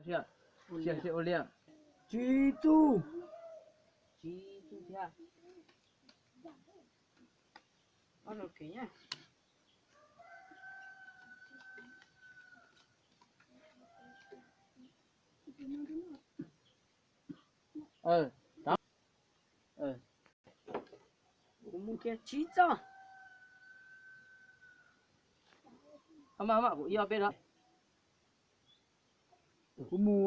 Ua li, ua li. Tsib txuj. Tsib txuj thiab. Kuv mus kiag tsib txoj. Kuv ib ob peb. Kuv mus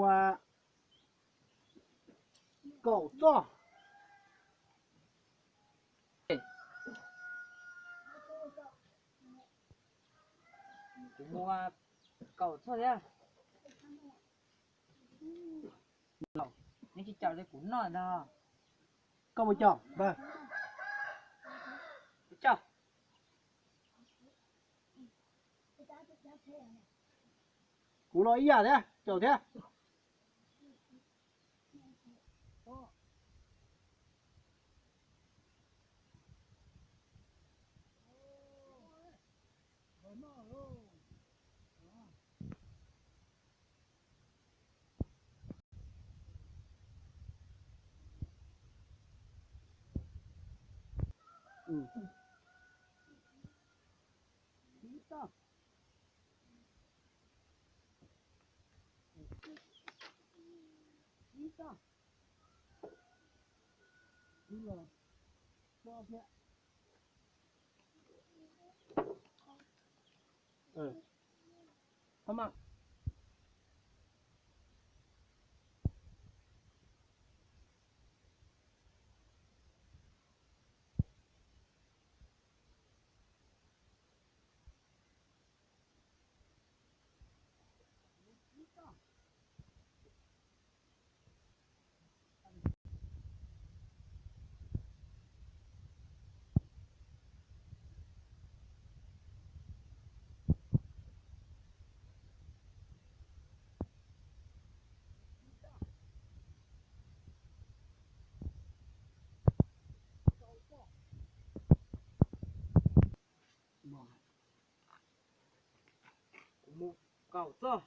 kaum txoj. Kuv mus kaum txoj thiab. Neb tsis caum li kuv noj ntag. Koj mus caum ntag. Kuv caum. Kuv los ib yam thiab, caum thiab. Kuv mus kaum txoj.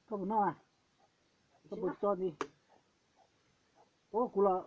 Koj puas noj? Koj puas tso ntxiv? Ua kuv los